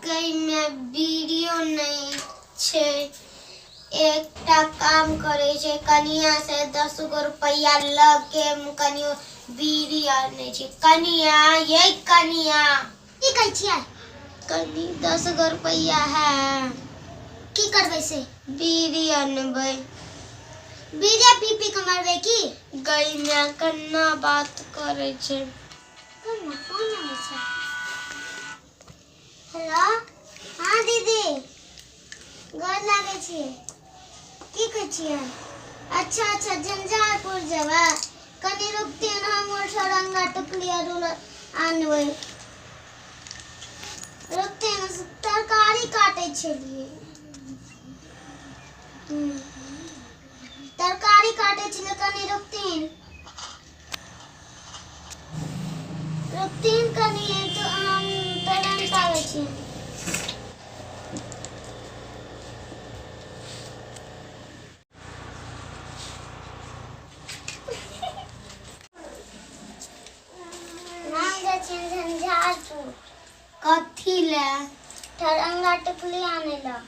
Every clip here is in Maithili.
गईमे बीड़ियो नहि छै। एकटा काम करै छै, कनिया से 10 गो रुपैआ लऽ के कनियो बीड़ी आनै छै। कनिया ये कनिया, की कहै छियै? कनि 10 गो रुपैआ है। की करबै से? बीड़ी अनबै। बीड़े पी पी के मरबै की? गईमे केना बात करै छै। कोन फोन आबै छै? हेलो, हाँ दीदी, गोर लागै छी। की कहै छियै? अच्छा अच्छा, झंझारपुर जेबै? कनि रुकतियै ने, हम रंगा टुकली आर आनबै। रुकतियै ने, तरकारी काटै छलियै। तरकारी काटै छलियै, कनि रुकथिन, रुकथिन कनि, तऽ हम तुरन्त आबै छी। हम जाइ छियनि झंझारपुर। कथी लए? ठरंगा टिकली आनै लए।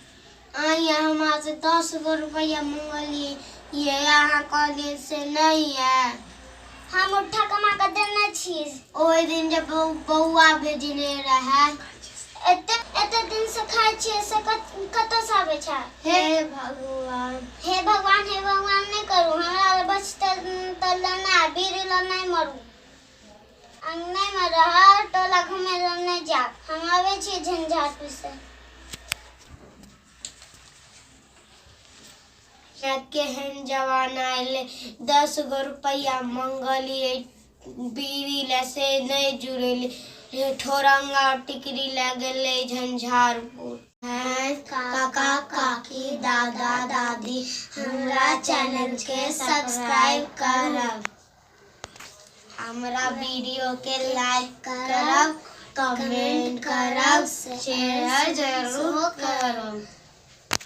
आइ हमरा से 10 गो रुपैआ मंगलियै ये, अहाँ कहलियै से नहि है। हम उठा कमा कऽ देने छी। ओहि दिन जब बौआ भेजने रहै। एते एते दिन से खाइ छियै से कतऽसँ आबै छै? हे भगवान, हे भगवान, हे भगवान नहि करू। हमरा बचतै तऽ लेना, बीड़ी लऽ नहि मरू। अंगनेमे रहब, टोला घुमै लए नहि जायब। हम आबै छी झंझारपुर से। केहन जमाना एलै, 10 गो रुपैआ मंगलियै बीड़ी लए से नहि जुड़ेलै, ठोरंगा टिकरी लए गेलै झंझारपुर। काका काकी, दादा दादी, हमरा चैनलके सब्सक्राइब करब, हमरा वीडियो के लाइक करब, कमेंट करब, शेयर जरूर करब।